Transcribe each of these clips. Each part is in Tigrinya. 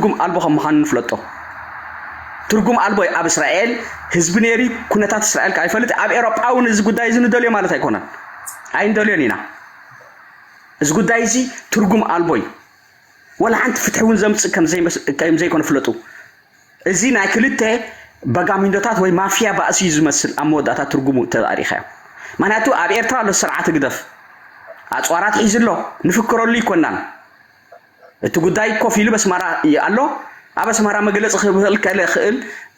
ትርጉም ኣልቦ ከም ምዃኑ ንፍለጦ። ትርጉም ኣልቦ እዩ ኣብ እስራኤል። ህዝቢ ነይሩ ኩነታት እስራኤል ከኣ ይፈልጥ። ኣብ ኤውሮጳ እውን እዚ ጉዳይ እዚ ንደልዮ ማለት ኣይኮነን። ኣይንደልዮን ኢና። እዚ ጉዳይ እዚ ትርጉም ኣልቦ እዩ። ወላ ሓንቲ ፍትሒ እውን ዘምጽእ ከም ዘይመስ-፣ ከም ዘይኮነ ፍለጡ። እዚ ናይ ክልተ በጋሚንዶታት ወይ ማፍያ ባእሲ እዩ ዝመስል ኣብ መወዳእታ ትርጉሙ እንተሪኢኻዮ። ምኽንያቱ ኣብ ኤርትራ ኣሎ ስርዓት ህግደፍ። ኣጽዋራት ሒዙ ኣሎ። ንፍክረሉ ኣይኮናን። እቲ ጉዳይ ኮፍ ኢሉ በስመራ ኣሎ። ኣብ ኣስመራ መግለጺ ክህብ ክእል ከለ ክእል።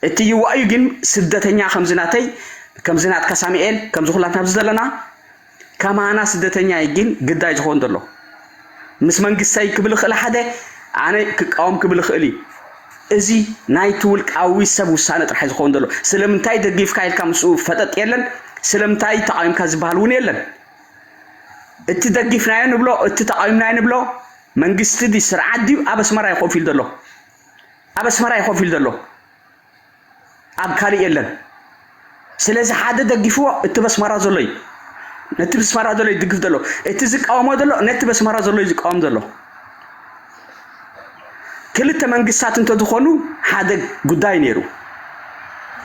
እቲ ይዋእዩ ግን ስደተኛ ከምዚ ናተይ፣ ከምዚ ናትካ ሳሙኤል፣ ከምዚ ኩላትና ኣብዚ ዘለና ከማና ስደተኛ እዩ ግን ግዳይ ዝኸውን ዘሎ። ምስ መንግስተይ ክብል ክእል ሓደ፣ ኣነ ክቃወም ክብል ክእል እዩ። እዚ ናይቲ ውልቃዊ ሰብ ውሳነ ጥራሕ ዝኸውን ዘሎ። ስለምንታይ ደጊፍካ ኢልካ ምስኡ ፈጠጥ የለን፣ ስለምንታይ ተቃዊምካ ዝበሃል እውን የለን። እቲ ደጊፍናዮ ንብሎ፣ እቲ ተቃዊምናዮ ንብሎ፣ መንግስቲ ድዩ ስርዓት ድዩ ኣብ ኣስመራ እዩ ኮፍ ኢሉ ዘሎ። ኣብ ኣስመራ እዩ ኮፍ ኢሉ ዘሎ። ኣብ ካልእ የለን። ስለዚ ሓደ ደጊፍዎ፣ እቲ በስመራ ዘሎ እዩ። ነቲ በስመራ ዘሎ ይድግፍ ዘሎ። እቲ ዝቃወሞ ዘሎ፣ ነቲ በስመራ ዘሎ እዩ ዝቃወም ዘሎ። ክልተ መንግስታት እንተዝኾኑ ሓደ ጉዳይ ነይሩ።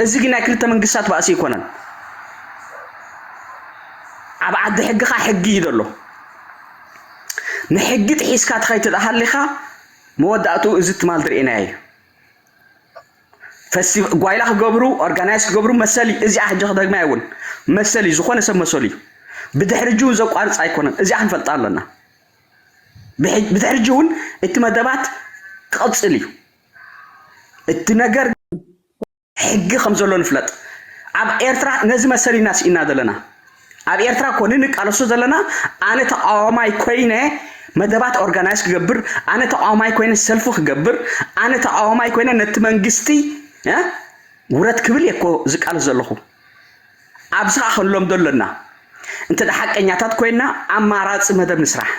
እዚ ግን ናይ ክልተ መንግስታት ባእሲ ኣይኮነን። ኣብ ዓዲ ሕጊ ኸኣ ሕጊ እዩ ዘሎ። ንሕጊ ጥሒስካ ትኸይድ ተደኣ ሃሊኻ መወዳእትኡ እዚ ትማል ዝርኢናዮ እዩ። ፈስቲ-፣ ጓይላ ክገብሩ፣ ኦርጋናይዝ ክገብሩ መሰል እዩ። እዚኣ ሕጂ ክደግማ እውን መሰል እዩ። ዝኾነ ሰብ መሰሉ እዩ። ብድሕሪ እጅ እውን ዘቋርጽ ኣይኮነን። እዚኣ ክንፈልጣ ኣለና። ብሕ-፣ ብድሕሪ እጅ እውን እቲ መደባት ክቕጽል እዩ። እቲ ነገር ሕጊ ከም ዘሎ ንፍለጥ። ኣብ ኤርትራ ነዚ መሰል ኢና ስኢና ዘለና። ኣብ ኤርትራ እኮ ንንቃለሶ ዘለና፣ ኣነ ተቃዋማይ ኮይነ መደባት ኦርጋናይዝ ክገብር፣ ኣነ ተቃዋማይ ኮይነ ሰልፊ ክገብር፣ ኣነ ተቃዋማይ ኮይነ ነቲ መንግስቲ፣ እ፣ ውረድ ክብል እየ እኮ ዝቃለስ ዘለኹ። ኣብዚ ኸኣ ክንለምዶ ኣለና። እንተ ደኣ ሓቀኛታት ኮይና ኣማራጺ መደብ ንስራሕ።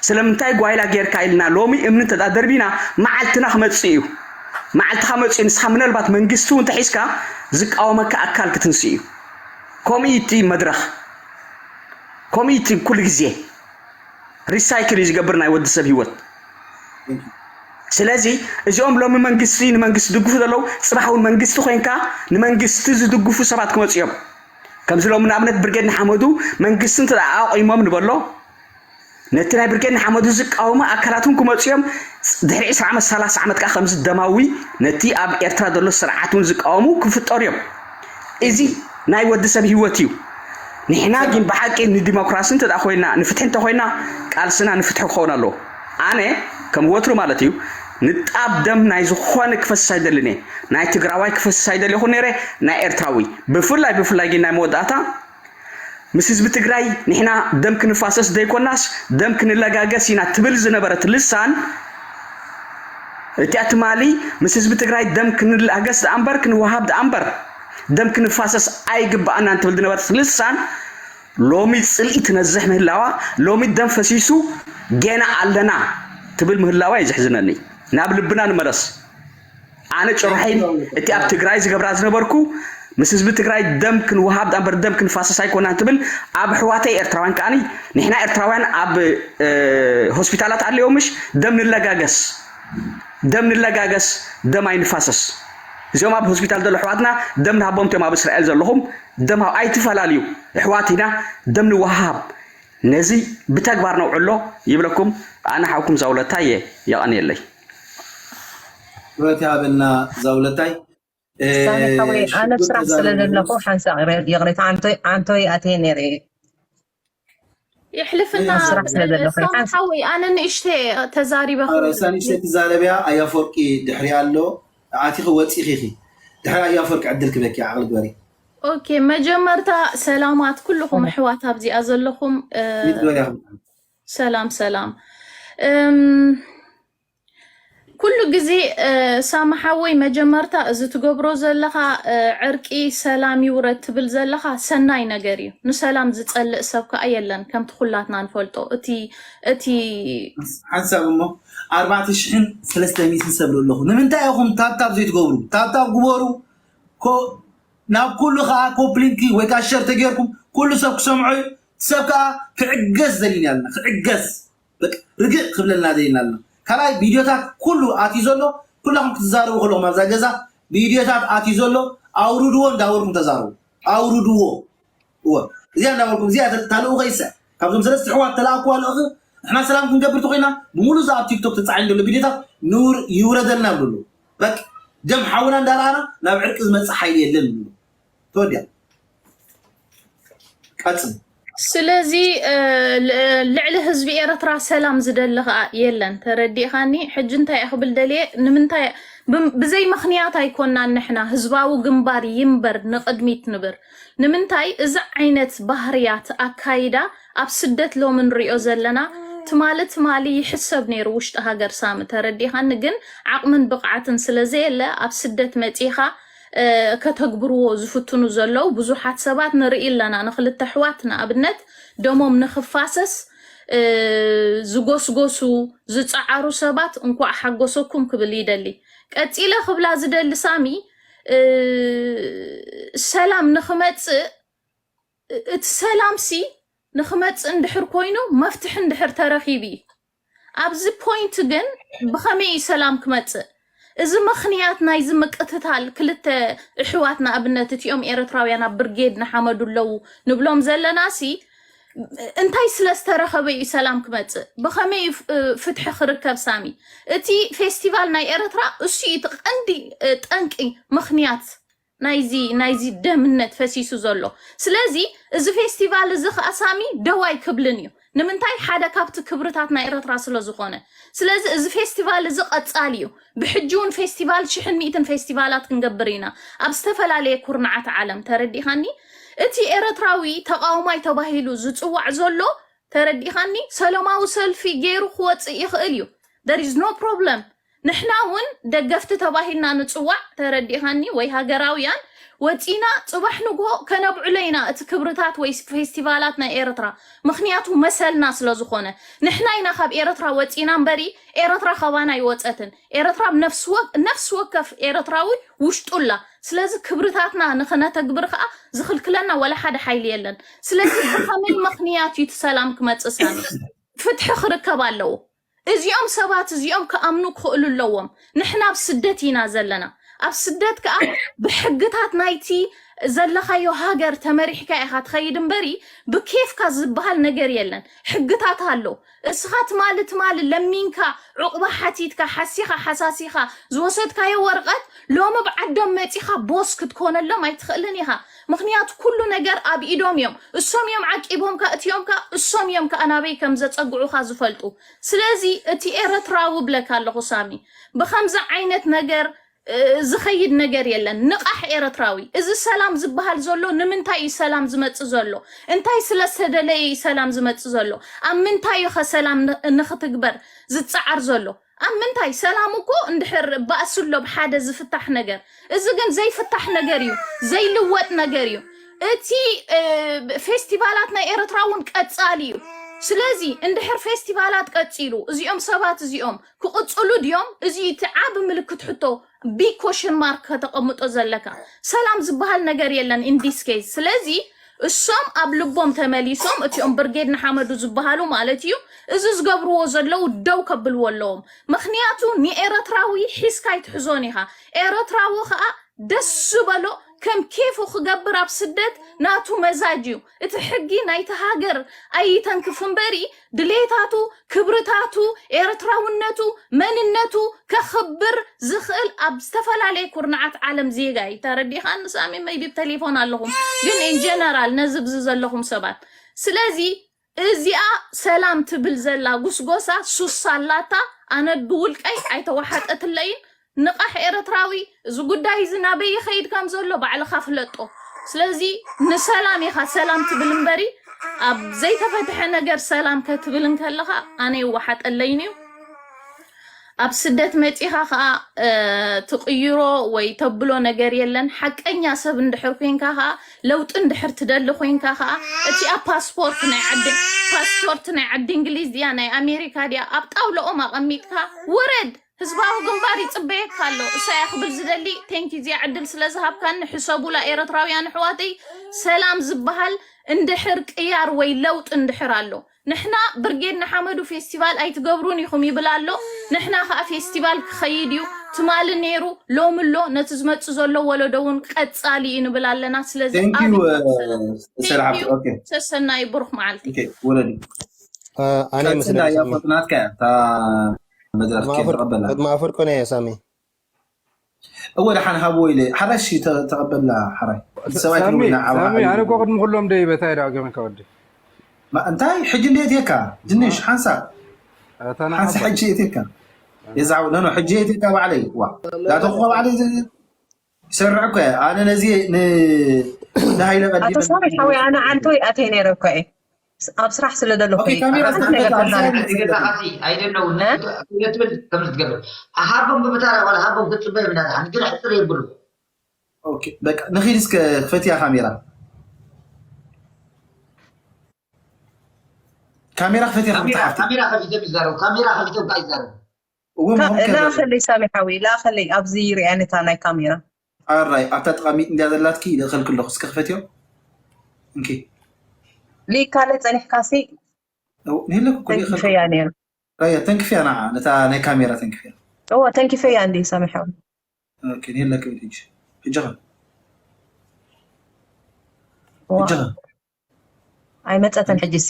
ስለምንታይ ጓይላ ጌርካ ኢልና ሎሚ እምኒ እንተ ደኣ ደርቢና መዓልትና ክመጽእ እዩ። መዓልትኻ መጽኡ ንስኻ ምናልባት መንግስቲ እውን ተሒዝካ ዝቃወመካ ኣካል ክትንስእ እዩ። ከምኡ እዩ እቲ መድረኽ። ከምኡ እዩ እቲ ኩሉ ግዜ ሪሳይክል እዩ ዝገብር ናይ ወዲ ሰብ ህይወት። ስለዚ እዚኦም ሎሚ መንግስቲ ንመንግስቲ ዝድግፉ ዘለዉ ጽባሕ እውን መንግስቲ ኮይንካ ንመንግስቲ ዝድግፉ ሰባት ክመጽኡ እዮም። ከምዚ ሎሚ ንኣብነት ብርጌድ ንሓመዱ መንግስቲ እንተ ደኣ ኣቑሞም ንበሎ፣ ነቲ ናይ ብርጌድ ንሓመዱ ዝቃወሙ ኣካላት እውን ክመጹ እዮም። ድሕሪ ዕስራ ዓመት፣ ሰላሳ ዓመት ከኣ ከምዚ ደማዊ ነቲ ኣብ ኤርትራ ዘሎ ስርዓት እውን ዝቃወሙ ክፍጠሩ እዮም። እዚ ናይ ወዲ ሰብ ህይወት እዩ። ንሕና ግን ብሓቂ ንዲሞክራሲ እንተ ደኣ ኮይና፣ ንፍትሒ እንተ ኮይና፣ ቃልስና ንፍትሒ ክኸውን ኣለዎ። ኣነ ከም ወትሩ ማለት እዩ፣ ንጣብ ደም ናይ ዝኾነ ክፈስስ ኣይደልን እየ። ናይ ትግራዋይ ክፈስስ ኣይደልኹን ነይረ፣ ናይ ኤርትራዊ። ብፍላይ፣ ብፍላይ ግን ናይ መወዳእታ ምስ ህዝቢ ትግራይ ንሕና ደም ክንፋሰስ ዘይኮናስ ደም ክንለጋገስ ኢና ትብል ዝነበረት ልሳን፣ እቲኣ ትማሊ ምስ ህዝቢ ትግራይ ደም ክንላገስ ደኣ እምበር፣ ክንወሃብ ደኣ እምበር፣ ደም ክንፋሰስ ኣይግብኣናን ትብል ዝነበረት ልሳን፣ ሎሚ ጽልኢ ትነዝሕ ምህላዋ፣ ሎሚ ደም ፈሲሱ ጌና ኣለና ትብል ምህላዋ እዩ ዘሕዝነኒ። ናብ ልብና ንመለስ። ኣነ ጭርሖይ እቲ ኣብ ትግራይ ዝገብራ ዝነበርኩ ምስ ህዝቢ ትግራይ ደም ክንወሃብ ደኣ እምበር ደም ክንፋሰስ ኣይኮናን ትብል ኣብ ኣሕዋተይ ኤርትራውያን ከኣኒ ንሕና ኤርትራውያን ኣብ፣ እ፣ ሆስፒታላት ኣለዮም ምሽ ደም ንለጋገስ፣ ደም ንለጋገስ፣ ደም ኣይንፋሰስ። እዚኦም ኣብ ሆስፒታል ዘለዉ ኣሕዋትና ደም ንሃቦም እቶም ኣብ እስራኤል ዘለኹም ደም ሃብ-፣ ኣይትፈላልዩ ኣሕዋት ኢና፣ ደም ንወሃሃብ። ነዚ ብተግባር ነውዕሎ ይብለኩም። ኣነ ሓውኩም ዛውለታ እየ። የቐንየለይ። ክብረት ይሃበልና ዛውለታይ። እ፣ ሳሚ ሓወይ፣ ኣነ ኣብ ሽጉጥ ስራሕ ስለ ተዛሪቡ ዘለኹ ሓንሳእ ይቕረ-፣ ይቕሬታ፣ ዓንቶይ፣ ዓንቶይ ኣትየ ነይረ እየ። የሕልፍና ኣብ ስራሕ ስለ ዘለኹ ሳሚ ሓንስ-፣ ሓወይ፣ ኣነ ንእሽተ ተዛሪበ ኧረ ክብል ሳኒ ደልየ። ሰቲ ዛረብያ ኣያፎርቂ ድሕሪ ኣሎ ኣቲኺ ወፂኺ ኢኺ። ድሕሪ ኣያፎርቂ ዕድል ክበኪ ዓቕሊ ግበሪ። ኦኬ፣ መጀመርታ ሰላማት ኩልኹም ኣሕዋት ኣብዚኣ ዘለኹም፣ እ፣ ሚት ግበሪ ኢኺ። ሰላም ሰላም። እም፣ ኩሉ ግዜ፣ እ፣ ሳሚ ሓወይ፣ መጀመርታ እዚ ትገብሮ ዘለኻ፣ እ፣ ዕርቂ ሰላም ይውረድ ትብል ዘለኻ ሰናይ ነገር እዩ። ንሰላም ዝጸልእ ሰብ ከኣ የለን፣ ከምቲ ኩላትና ንፈልጦ። እቲ፣ እቲ ሓንሳብ እሞ ኣርባዕተ ሽሕን ሰለስተ ሚእትን ሰብ ኣለኹ። ንምንታይ ኢኹም ታብታብ ዘይትገብሩ? ታብታብ ግበሩ። ኮ-፣ ናብ ኩሉ ከዓ ኮፕሊንኪ ወይ ከዓ ሸር ተጌርኩም ኩሉ ሰብ ክሰምዖ እዩ። ሰብ ከዓ ክዕገስ ዘሊና ኣለና። ክዕገስ። በቃ ርግእ ክብለልና ዘሊና ኣለና። ካልኣይ ቪድዮታት ኩሉ ኣትዩ ዘሎ፣ ኩላኹም ክትዛረቡ ከለኹም ኣብዛ ገዛ ቪድዮታት ኣትዩ ዘሎ፣ ኣውርድዎ፣ እንዳበልኩም ተዛረቡ። ኣውርድዎ። እወ፣ እዚኣ እንዳበልኩም፣ እዚኣ ተ-፣ ተልእኾ ይስዕ። ካብዞም ሰለስተ ኣሕዋት ተላእክዋ ልእኺ፣ ንሕና ሰላም ክንገብር ተኾይና፣ ብምሉእ እዛ ኣብ ቲክቶክ ተጻዒኑ ዘሎ ቪድዮታት ንውር-፣ ይውረደልና ብሉ። በቃ፣ ደም ሓውና እንዳረኣና ናብ ዕርቂ ዝመጽእ ሓይሊ የለን ብሉ። ተወዲኣ። ቀጽል። ስለዚ፣ እ፣ ል-፣ ልዕሊ ህዝቢ ኤርትራ ሰላም ዝደሊ ኸኣ የለን። ተረዲእኻኒ? ሕጂ እንታይ እየ ክብል ደልየ? ንምንታይ ብ-፣ ብዘይ ምኽንያት ኣይኮናን ንሕና ህዝባዊ ግንባር ይንበር ንቕድሚት ንብር። ንምንታይ እዚ ዓይነት ባህርያት ኣካይዳ ኣብ ስደት ሎሚ ንሪኦ ዘለና? ትማሊ ትማሊ ይሕሰብ ነይሩ ውሽጢ ሃገር ሳሚ፣ ተረዲኻኒ? ግን ዓቕምን ብቕዓትን ስለ ዘየለ ኣብ ስደት መጺኻ፣ እ፣ ከተግብርዎ ዝፍትኑ ዘለዉ ብዙሓት ሰባት ንርኢ ኣለና። ንኽልተ ኣሕዋት ንኣብነት ደሞም ንኽፋሰስ፣ እ፣ ዝጎስጎሱ፣ ዝጸዓሩ ሰባት እንኳዕ ሓጎሰኩም ክብል ይደሊ። ቀጺለ ክብላ ዝደሊ ሳሚ፣ እ፣ ሰላም ንኽመጽእ፣ እ-፣ እቲ ሰላምሲ ንኽመጽእ እንድሕር ኮይኑ፣ መፍትሒ እንድሕር ተረኺቡ እዩ። ኣብዚ ፖይንት ግን ብኸመይ እዩ ሰላም ክመጽእ? እዚ ምኽንያት ናይዚ ምቅትታል ክልተ ኣሕዋት ንኣብነት እቲኦም ኤርትራውያን ኣብ ብርጌድ ንሓመዱ ኣለዉ ንብሎም ዘለናሲ እንታይ ስለ ዝተረኸበ እዩ ሰላም ክመጽእ? ብኸመይ እዩ ፍ-፣ ፍትሒ ክርከብ ሳሚ? እቲ ፌስቲቫል ናይ ኤርትራ እሱ እዩ እቲ ቀንዲ፣ እ፣ ጠንቂ ምኽንያት ናይዚ፣ ናይዚ ደምነት ፈሲሱ ዘሎ። ስለዚ እዚ ፌስቲቫል እዚ ኸኣ ሳሚ ደው ኣይክብልን እዩ። ንምንታይ? ሓደ ካብቲ ክብርታት ናይ ኤርትራ ስለ ዝኾነ። ስለዚ እዚ ፌስቲቫል እዚ ቀጻሊ እዩ። ብሕጂ እውን ፌስቲቫል ሽሕን ሚእትን ፌስቲቫላት ክንገብር ኢና። ኣብ ዝተፈላለየ ኩርናዓት ዓለም፣ ተረዲኻኒ? እቲ ኤርትራዊ ተቃዋማይ ተባሂሉ ዝጽዋዕ ዘሎ፣ ተረዲኻኒ? ሰላማዊ ሰልፊ ገይሩ ክወጽእ ይኽእል እዩ። There is no problem። ንሕና እውን ደገፍቲ ተባሂልና ንጽዋዕ፣ ተረዲኻኒ? ወይ ሃገራውያን ወጺና ጽባሕ ንግሆ ከነብዕሎ ኢና እቲ ክብርታት ወይ ፌስቲቫላት ናይ ኤርትራ። ምኽንያቱ መሰልና ስለ ዝኾነ። ንሕና ኢና ካብ ኤርትራ ወጺና እምበሪ ኤርትራ ካባና ኣይወጸትን። ኤርትራ ኣብ ነፍሲ ወ-፣ ነፍሲ ወከፍ ኤርትራዊ ውሽጡ ኣላ። ስለዚ ክብርታትና ንኽነተግብር ከኣ ዝኽልክለና ወላ ሓደ ሓይሊ የለን። ስለዚ ብኸመይ ምኽንያት እዩ እቲ ሰላም ክመጽእ ሳሚ? ፍትሒ ክርከብ ኣለዎ። እዚኦም ሰባት እዚኦም ክኣምኑ ክኽእሉ ኣለዎም። ንሕና ኣብ ስደት ኢና ዘለና። ኣብ ስደት ከኣ ብሕግታት ናይቲ ዘለኻዮ ሃገር ተመሪሕካ ኢኻ ትኸይድ እምበሪ ብኬፍካ ዝበሃል ነገር የለን። ሕግታት ኣሎ። እስኻ ትማሊ ትማሊ ለሚንካ፣ ዑቕባ ሓቲትካ፣ ሓሲኻ ሓሳሲኻ ዝወሰድካዮ ወረቐት ሎሚ ብዓዶም መጺኻ ቦስ ክትኮነሎም ኣይትኽእልን ኢኻ። ምኽንያቱ ኩሉ ነገር ኣብ ኢዶም እዮም። እሶም እዮም ዓቂቦምካ፣ እቲኦምካ፣ እሶም እዮም ከኣ ናበይ ከም ዘጸግዑኻ ዝፈልጡ። ስለዚ እቲ ኤርትራዊ ብለካ ኣለኹ ሳሚ፣ ብኸምዚ ዓይነት ነገር፣ እ፣ ዝኸይድ ነገር የለን። ንቓሕ ኤርትራዊ። እዚ ሰላም ዝበሃል ዘሎ ንምንታይ እዩ ሰላም ዝመጽእ ዘሎ? እንታይ ስለ ዝተደለየ እዩ ሰላም ዝመጽእ ዘሎ? ኣብ ምንታይ እዩ ኸ ሰላም ን-፣ ንኽትግበር ዝጸዓር ዘሎ? ኣብ ምንታይ? ሰላም እኮ እንድሕር ባእሲ ኣሎ ብሓደ ዝፍታሕ ነገር። እዚ ግን ዘይፍታሕ ነገር እዩ፣ ዘይልወጥ ነገር እዩ። እቲ፣ እ፣ ፌስቲቫላት ናይ ኤርትራ እውን ቀጻሊ እዩ። ስለዚ እንድሕር ፌስቲቫላት ቀጺሉ፣ እዚኦም ሰባት እዚኦም ክቕጽሉ ድዮም? እዚ እቲ ዓቢ ምልክት ሕቶ፣ ቢግ ኮሽን ማርክ ከተቐምጦ ዘለካ። ሰላም ዝበሃል ነገር የለን in this case። ስለዚ እሶም ኣብ ልቦም ተመሊሶም፣ እቲኦም ብርጌድ ንሓመዱ ዝበሃሉ ማለት እዩ፣ እዚ ዝገብርዎ ዘለዉ ደው ከብልዎ ኣለዎም። ምኽንያቱ ንኤረትራዊ ሒዝካ ኣይትሕዞን ኢኻ። ኤረትራዊ ኸኣ ደስ ዝበሎ ከም ኬፉ ክገብር ኣብ ስደት ናቱ መዛጅ እዩ። እቲ ሕጊ ናይቲ ሃገር ኣይተንክፍ እምበሪ ድሌታቱ፣ ክብርታቱ፣ ኤርትራውነቱ፣ መንነቱ ከኽብር ዝኽእል ኣብ ዝተፈላለየ ኩርናዓት ዓለም ዜጋ እዩ። ተረዲኻኒ ሳሚ? መይቢ ብ ቴሌፎን ኣለኹም፣ ግን in general ነዚ ብዚ ዘለኹም ሰባት። ስለዚ እዚኣ ሰላም ትብል ዘላ ጉስጎሳ ሱስ ኣላታ። ኣነ ብውልቀይ ኣይተዋሓጠትለይን። ንቓሕ ኤርትራዊ፣ እዚ ጉዳይ እዚ ናበይ ይኸይድ ከም ዘሎ ባዕልኻ ፍለጦ። ስለዚ ንሰላም ኢኻ ሰላም ትብል እምበሪ፣ ኣብ ዘይተፈትሐ ነገር ሰላም ከትብል እንከለኻ ኣነ ይወሓጠለይን እዩ። ኣብ ስደት መጺኻ ኸኣ፣ እ፣ ትቕይሮ ወይ ተብሎ ነገር የለን። ሓቀኛ ሰብ እንድሕር ኮይንካ ኸኣ፣ ለውጢ እንድሕር ትደሊ ኮይንካ ኸኣ፣ እቲኣ ፓስፖርት ናይ ዓዲ፣ ፓስፖርት ናይ ዓዲ እንግሊዝ ድያ ናይ ኣሜሪካ ድያ ኣብ ጣውላኦም ኣቐሚጥካ ውረድ። ህዝባዊ ግንባር ይጽበየካ ኣሎ። እሳ እያ ክብል ዝደሊ። ቴንኪ እዚኣ ዕድል ስለ ዝሃብካኒ። ሕሰቡላ ኤረትራውያን ኣሕዋተይ፣ ሰላም ዝበሃል እንድሕር ቅያር ወይ ለውጥ እንድሕር ኣሎ፣ ንሕና ብርጌድ ንሓመዱ ፌስቲቫል ኣይትገብሩን ኢኹም ይብል ኣሎ። ንሕና ከዓ ፌስቲቫል ክኸይድ እዩ። ትማሊ ነይሩ፣ ሎሚ ኣሎ፣ ነቲ ዝመጽእ ዘሎ ወለዶ እውን ቀጻሊ እዩ ንብል ኣለና። ስለዚ Thank you ኣብይ uh, ሰላም okay ሰሰናይ ብሩኽ መዓልቲ። okay ወለዲ ኣነ ቀጽል መስለኒ ዳያ ሳሚ ፈጥናትካ እያ እታ መድረክ ማፍር ተቐበላ ቅድሚ ኣፍርቆ ናይ ሳሚ እወ ደሓን ሃብዎ ኢለ ሓራሽ ተቐበላ ሓራይ እቲ ሰብኣይ ሳሚ ክንወይና ዓባ ሳሚ ኣነ እኮ ቅድሚ ኩሎም ደይ በታይ ዳገመካ ወዲ እንታይ ሕጂ እንደ እትየካ ድንሽ ሓንሳ ኣታና ሓንሳ ሕጂ እትየካ የዛዕቡ ነኖ ሕጂ እትየካ ባዕለይ ዋ ዳተኹ ባዕለይ ይሰርዕ እኮ ኣነ ነዚ ንሃይለ ኣቶ ሳሚ ሓወይ ኣነ ዓንተወይ ኣተይ ነይረ እኮ እየ ኣብ ስራሕ ስለ ዘለኹ Okay, ካሜራ ሓንቲ ነገር ዝተኸፈተ ተዛረብ ኣምሳያ ገዛኻሲ ኣይደለውን እ? ትብል ከም ዝትገብር ሃቦም ብምታራ ዋላ ሃቦም ክትፅበ የብላ ድሓን ግን ሕፅር የብሉ Okay, በቃ ንኺድ እስከ ክፈትያ ካሜራ ካሜራ ክፈትያ ክብቲ ሓፍቲ ካሜራ ከፊቶም ይዛረቡ ካሜራ ከፊቶም ካ ይዛረቡ እውን ምኹም ከ ላኸለይ ሳሚ ሓዊ ላኸለይ ኣብዚ ሪኣኒ እታ ናይ ካሜራ ኣራይ ኣብታ ተቐሚጥ እንዲያ ዘላትኪ ይልእኸልክ ኣለኹ እስከ ክፈትዮ እንኪ ሊካለ ፀኒሕካሲ ንህለኩ እኮ ይእኸልክ ተንክፈያ ነይሩ ራያ ተንክፍያ ንዓ ነታ ናይ ካሜራ ተንክፍያ እዎ ተንኪፈያ እንዲ ሳሚ ሓዊ ኦኬ ንህለክ ሕጂ ሕጂ ኸ ዋ ሕጂ ኸ ኣይመፀተን ሕጂ ሲ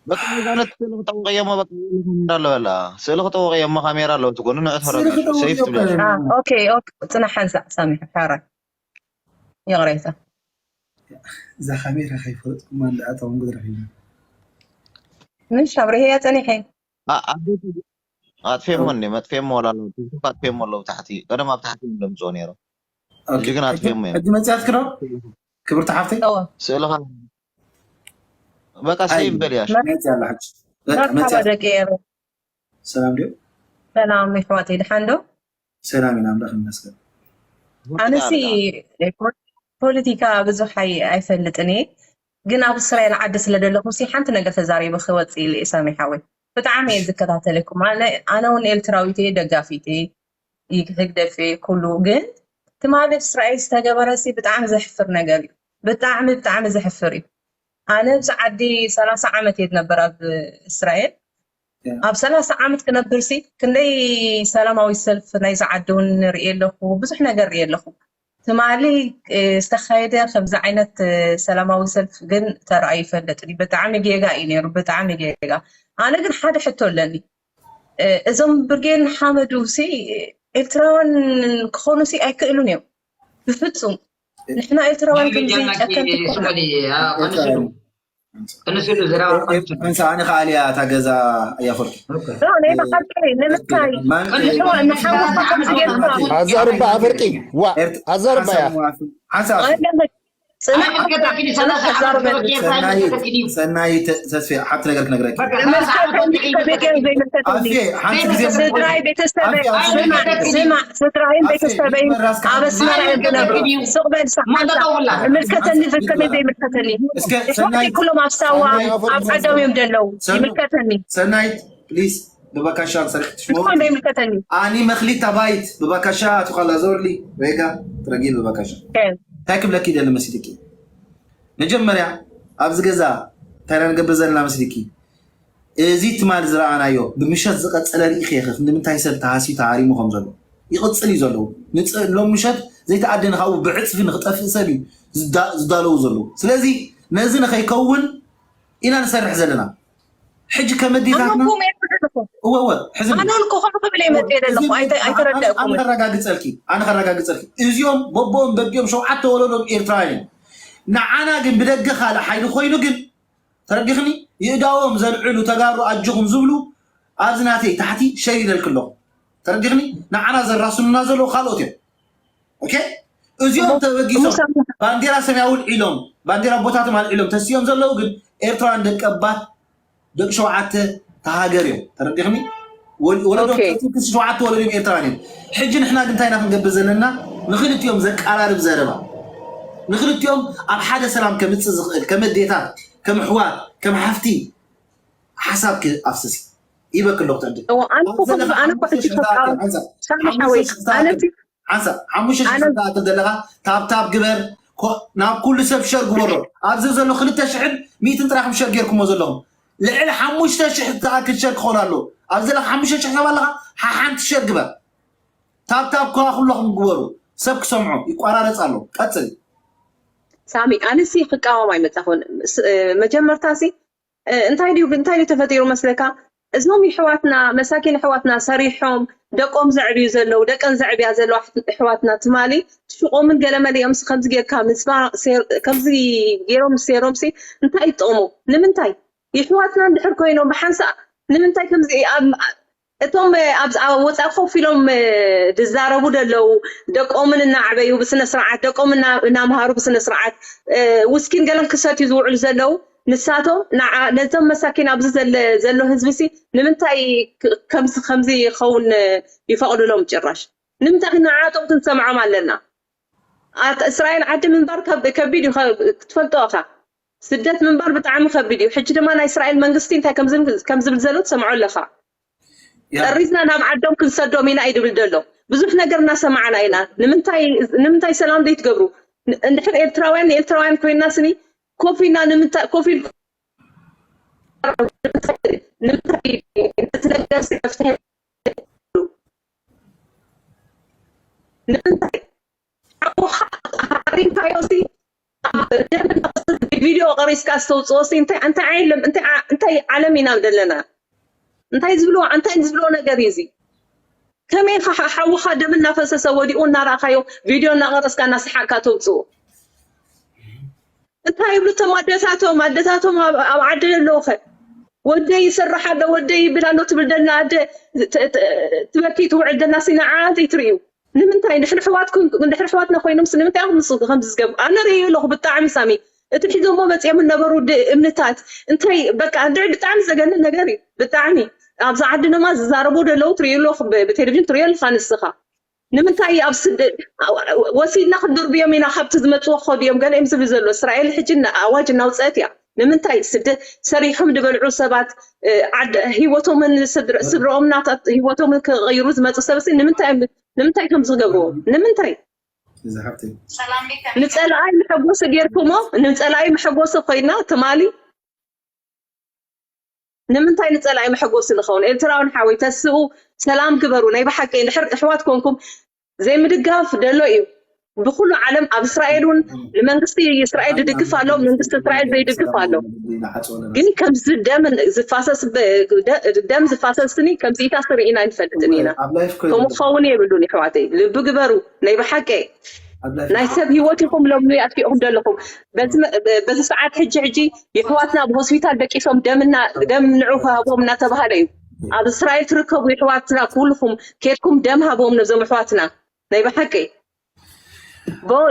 በቃ ዛነት ስእሊ ክጠውቀየሞ በቃ እንዳለ በላ ስእሊ ክጠውቀየሞ ካሜራ ኣለዎ ትኮኑ ንዑ ስእሊ ተፈረጋችሁ ክጠውቅ ሰይፍ ትብለሽ እኮ ኦኬ ኦኬ ፅናሕ ሓንሳእ ሳሚ ሓራይ ይቕሬታ እዛ ካሜራ ከይፈለጥኩማ እንዳኣተውን ረኺብና ምሽ ኣብርሄያ ፀኒሐ ኣጥፌሞ እንዲ መጥፌሞ ወላ ኣለዉ ቲክቶክ ኣጥፌሞ ኣለዉ ታሕቲ ቀደም ኣብ ታሕቲ እዮም ደምፅኦ ነይሮም ሕጂ ግን ኣጥፌሞ እዮም ሕጂ መፅያትክ ዶ ክብርቲ ሓፍተይ እዎ ስእልኻ በቃ ሰይፍ በልያ መፅያ ኣላ ሕጂ በቃ መርሓባ መፅያ ደቂ ኤረ ሰላም ድዮ ሰላም ይሕዋተይ ድሓን ዶ ሰላም ኢና ኣምላኽ ይመስገን ኣነሲ ፖለቲካ ብዙሕ ኣይ- ኣይፈልጥን እየ ግን ኣብ እስራኤል ዓዲ ስለ ዘለኹ ሲ ሓንቲ ነገር ተዛሪበ ክወፅእ ኢለ እየ ሳሚ ሓወይ ብጣዕሚ እየ ዝከታተለኩም ኣነ ኣነ እውን ኤርትራዊት እየ ደጋፊት እየ ህግደፍ እየ ኩሉ ግን ትማሊ እስራኤል ዝተገበረ ሲ ብጣዕሚ ዘሕፍር ነገር እዩ ብጣዕሚ ብጣዕሚ ዘሕፍር እዩ ኣነ ኣብዚ ዓዲ ሰላሳ ዓመት እየ ዝነበር ኣብ እስራኤል ኣብ ሰላሳ ዓመት ክነብር ሲ ክንደይ ሰላማዊ ሰልፍ ናይዚ ዓዲ እውን ንርኢ ኣለኹ ብዙሕ ነገር ርኢ ኣለኹ ትማሊ ዝተኻየደ ከምዚ ዓይነት ሰላማዊ ሰልፍ ግን ተረኣዩ ይፈልጥ ብጣዕሚ ጌጋ እዩ ነይሩ ብጣዕሚ ጌጋ ኣነ ግን ሓደ ሕቶ ኣለኒ እዞም ብርጌን ሓመዱ ሲ ኤርትራውያን ክኾኑ ሲ ኣይክእሉን እዮም ብፍፁም ንሕና ኤርትራውያን ከምዚ ጨከንቲ ኣነ ከዓ ሊያ እታ ገዛ እያ ፍርቂ ንምታይ ኣዛርባ ኣፍርቂ ዋ ኣዛርባ እያ ሓሳብ ጽናሕ ሰናይ ተስፌ ሓንቲ ነገር ክነግረኪ ይምልከተኒ ከመይ ገይሩ ዘይምልከተኒ ኣፌ ሓንቲ ግዜ ስድራይ ቤተሰበይ ስማዕ ስማዕ ስድራይን ቤተሰበይን ኣብ ኣስመራ እዮም ዝነብሩ ሱቕ በል ሰሓንታ ይምልከተኒ ከመይ ዘይምልከተኒ እስከ እሕዋተይ ሰናይት ኩሎም ኣብ ሳዋ ኣብ ዓዶም እዮም ዘለዉ ይምልከተኒ ሰናይት ፕሊስ ብበካሻ ሰሪሕ እኮ እንዶ ይምልከተኒ ኣኒ መክሊት ታባይት ብበካሻ ትኻላ ዞርሊ ሬጋ ትረጊ ብበካሻ እንታይ ክብለኪ ደሊ መሲልኪ መጀመርያ ኣብዚ ገዛ እንታይ ኢና ንገብር ዘለና መስልኪ እዚ ትማል ዝረኣናዮ ብምሸት ዝቐፀለ ርኢኺ ኢኺ ክንዲ ምንታይ ሰብ ተሃስዩ ተሃሪሙ ከም ዘሎ ይቕፅል እዩ ዘለዉ ሎም ምሸት ዘይተኣደነ ካብኡ ብዕፅፊ ንክጠፍእ ሰብ እዩ ዝዳለዉ ዘለዉ ስለዚ ነዚ ንከይከውን ኢና ንሰርሕ ዘለና ሕጂ ከመዲታትና እወ እወ ሕዚ ኣነ ልኩ ኮፍ ክብል እየ መፅየ ዘለኹ ኣይተረደእኩም ከረጋግፀልኪ ኣነ ከረጋግፀልኪ እዚኦም በቦኦም በቢኦም ሸውዓተ ወለዶም ኤርትራውያን እዮም ንዓና ግን ብደገ ካልእ ሓይሊ ኮይኑ ግን ተረዲኽኒ ይእዳዎም ዘልዕሉ ተጋሩ ኣጆኹም ዝብሉ ኣብዚ ናተይ ታሕቲ ሸር ኢለልክ ኣለኹ ተረዲኽኒ ንዓና ዘራስኑና ዘለዉ ካልኦት እዮም ኦኬ እዚኦም ተበጊሶም ባንዴራ ሰማያዊ ኣልዒሎም ባንዴራ ቦታቶም ኣልዒሎም ተሲኦም ዘለዉ ግን ኤርትራውያን ደቀባት ደቂ ሸውዓተ ተሃገር እዮም ተረዲኽኒ ወለዶም ሸውዓተ ወለዶም ኤርትራውያን እዮም ሕጂ ንሕና ግን እንታይ ኢና ክንገብር ዘለና ንክልቲኦም ዘቀራርብ ዘረባ ንክልቲኦም ኣብ ሓደ ሰላም ከምፅእ ዝኽእል ከም ኣዴታት ከም ኣሕዋት ከም ሓፍቲ ሓሳብ ክኣፍስስ ይበክ ኣለኹ። ትዕድል እዎ፣ ኣነ እኮ ከምዚ ኣነ እኮ ሕጂ ከቃወም ሳሚ ሓወይ ኣነ እቲ ሓንሳብ ሓሙሽተ ሽሕ ኣነ ዝኣክል ዘለኻ ታብታብ ግበር። ኮ- ናብ ኩሉ ሰብ ሸር ግበሮ። ኣብዚ ዘሎ ክልተ ሽሕን ሚእትን ጥራይ ሸር ጌርኩሞ ዘለኹም። ልዕሊ ሓሙሽተ ሽሕ ዝኣክል ሸር ክኾን ኣለዎ። ኣብዚ ዘለኻ ሓሙሽተ ሽሕ ሰብ ኣለኻ፣ ሓሓንቲ ሸር ግበር። ታብታብ ከዋ ኩለኹም ግበሩ። ሰብ ክሰምዖ ይቋራረጽ ኣሎ። ቀጽል። ሳሚ ኣነሲ ክቃወም ኣይመጻኹን። ስ- እ፣ መጀመርታ ሲ እ፣ እንታይ ድዩ እንታይ ድዩ ተፈጢሩ መስለካ? እዞም ይሕዋትና መሳኪን ይሕዋትና ሰሪሖም ደቆም ዘዕብዩ ዘለዉ ደቀን ዘዕብያ ዘለዋ ኣሕዋትና ትማሊ ሽቆምን ገለመሊኦም ከምዚ ጌርካ ምስባ ከምዚ ገይሮም ሴሮም ሲ እንታይ ይጠቕሙ? ንምንታይ ይሕዋትና እንድሕር ኮይኖም ብሓንሳእ ንምንታይ ከምዚ እቶም ኣብ ወፃኢ ኮፍ ኢሎም ዝዛረቡ ዘለዉ ደቆምን እናዕበዩ ብስነ ስርዓት ደቆም እናምሃሩ ብስነ ስርዓት ውስኪን ገለን ክሰትዩ ዝውዕሉ ዘለዉ ንሳቶም ነዞም መሳኪን ኣብዚ ዘሎ ህዝቢ ሲ ንምንታይ ከምዚ ከምዚ ይኸውን ይፈቕድሎም ጭራሽ ንምንታይ ንዓቶም ክንሰምዖም ኣለና እስራኤል ዓዲ ምንባር ከቢድ እዩ ክትፈልጦ ኢኻ ስደት ምንባር ብጣዕሚ ከቢድ እዩ ሕጂ ድማ ናይ እስራኤል መንግስቲ እንታይ ከም ዝብል ዘሎ ትሰምዖ ኣለኻ ጠሪዝና ናብ ዓዶም ክንሰዶም ኢና እዩ ድብል ዘሎ ብዙሕ ነገር እናሰማዕና ኢና ንምንታይ ሰላም ዘይትገብሩ እንድሕር ኤርትራውያን ንኤርትራውያን ኮይና ስኒ ኮፍ ኢልና ንምንታይ ኮፍ ኢል ንምንታይ ነዚ ነገር መፍትሒ ንምንታይ ሓሪምካዮ ሲ ቪድዮ ቀሪስካ ዝተውፅኦ ሲ እንታይ እንታይ ዓለም እንታይ ዓለም ኢና ዘለና እንታይ ዝብልዎ እንታይ ዝብልዎ ነገር እዩ እዚ ከመይ ሓውኻ ደም እናፈሰሰ ወዲኡ እናረእካዮ ቪድዮ እናቀረስካ እናሰሓቅካ ተውፅኡ እንታይ ይብሉ እቶም ኣደታቶም ኣደታቶም ኣብ ዓዲ ዘለዉ ከ ወደይ ይሰርሕ ኣሎ ወደይ ይብል ኣሎ ትብል ደላ ኣደ ትበኪ ትውዕል ደላ ሲና ዓንተይ ትርእዩ ንምንታይ ድሕሪ ሕዋትኩም ድሕሪ ሕዋትና ኮይኖም ንምንታይ ኢኹም ንስኹ ከምዚ ዝገብሩ ኣነ ርእዩ ኣለኹ ብጣዕሚ ሳሚ እቲ ሒዞሞ መፅኦም ነበሩ እምንታት እንታይ በቃ እንድዒ ብጣዕሚ ዘገንን ነገር እዩ ብጣዕሚ ኣብዚ ዓዲ ድማ ዝዛረቡ ደለዉ ትርእዩ ኣለኹ ብቴሌቪዥን ትርእዮ ኣለካ ንስኻ ንምንታይ ኣብ ስደት ወሲድና ክንድርብዮም ኢና ካብቲ ዝመፅዎ ክኸዱ እዮም ገለ እዮም ዝብል ዘሎ እስራኤል ሕጂ ኣዋጅ እናውፀአት እያ ንምንታይ ስደት ሰሪሖም ዝበልዑ ሰባት ህይወቶምን ስድረኦም ናታት ህይወቶምን ክቀይሩ ዝመፁ ሰብ ንምንታይ ንምንታይ ከም ዝገብርዎ ንምንታይ ንፀላኣይ መሐጎሲ ጌርኩሞ ንፀላኣይ መሐጎሲ ኮይና ትማሊ ንምንታይ ንፀላኢ መሐጎሲ ንኸውን ኤርትራውን ሓወይ ተስኡ ሰላም ግበሩ ናይ ብሓቂ እንድሕር እሕዋት ኮንኩም ዘይምድጋፍ ደሎ እዩ ብኩሉ ዓለም ኣብ እስራኤል እውን ንመንግስቲ እስራኤል ዝድግፍ ኣሎ መንግስቲ እስራኤል ዘይድግፍ ኣሎ ግን ከምዚ ደም ዝፋሰስ ደም ዝፋሰስኒ ከምዚ ኢታስ ርኢና ኣይንፈልጥን ኢና ከምኡ ክኸውን የብሉን ይሕዋተይ ልቢ ግበሩ ናይ ብሓቂ ናይ ሰብ ህይወት ኢኹም ሎሚ ኣጥፊእኹም ዘለኹም በዚ ሰዓት ሕጂ ሕጂ የሕዋትና ኣብ ሆስፒታል ደቂሶም ደምና ደም ንዑ ክሃቦም እናተባሃለ እዩ ኣብ እስራኤል ትርከቡ የሕዋትና ኩልኹም ኬድኩም ደም ሃቦም ነዞም ኣሕዋትና ናይ ብሓቂ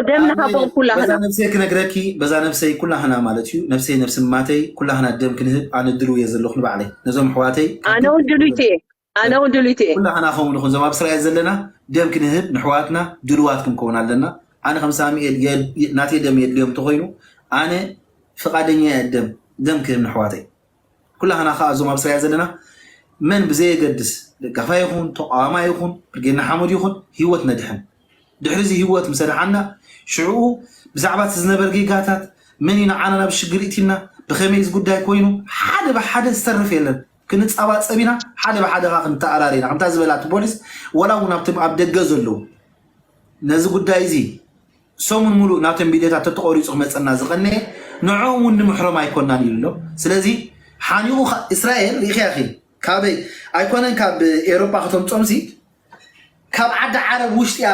ደም ንሃቦም ኩላህና ነብሰይ ክነግረኪ በዛ ነብሰይ ኩላህና ማለት እዩ ነብሰይ ነብሲ ማተይ ኩላህና ደም ክንህብ ኣነ ድልው እየ ዘለኹ ንባዕለይ ነዞም ኣሕዋተይ ኣነ እውን ድሉይቲ እየ ኣነ እውን ድሉይቲ እየ ኩላህና ከምኡ ንኹን ዞም ኣብ እስራኤል ዘለና ደም ክንህብ ንሕዋትና ድልዋት ክንከውን ኣለና ኣነ ከም ሳሙኤል ናተይ ደም የድልዮም እንተኮይኑ ኣነ ፍቃደኛ እየ ደም ደም ክህብ ንሕዋተይ ኩላህና ከዓ እዞም ኣብ እስራኤል ዘለና መን ብዘየገድስ ደጋፋይ ይኹን ተቃዋማይ ይኹን ብርጌድ ንሓመዱ ይኹን ህይወት ነድሕን ድሕሪ እዚ ህይወት ምስ ኣድሓና ሽዕኡ ብዛዕባ እቲ ዝነበር ጌጋታት መን እዩ ንዓና ናብ ሽግር እትዩና ብኸመይ እዚ ጉዳይ ኮይኑ ሓደ ብሓደ ዝተርፍ የለን ክንፃባፀብ ኢና ሓደ ብሓደ ከዓ ክንተኣራር ኢና ከምታ ዝበላ እቲ ፖሊስ ዋላ እውን ኣብቲ ኣብ ደገ ዘለዉ ነዚ ጉዳይ እዚ ሰሙን ሙሉእ ናቶም ቪድዮታት ተተቆሪፁ ክመፀና ዝቀነየ ንዕኦም እውን ንምሕሮም ኣይኮናን ኢሉ ኣሎ ስለዚ ሓኒቑ እስራኤል ርኢኽያ ኢኺ ካበይ ኣይኮነን ካብ ኤሮጳ ከተምፅኦም ሲ ካብ ዓዲ ዓረብ ውሽጢ እያ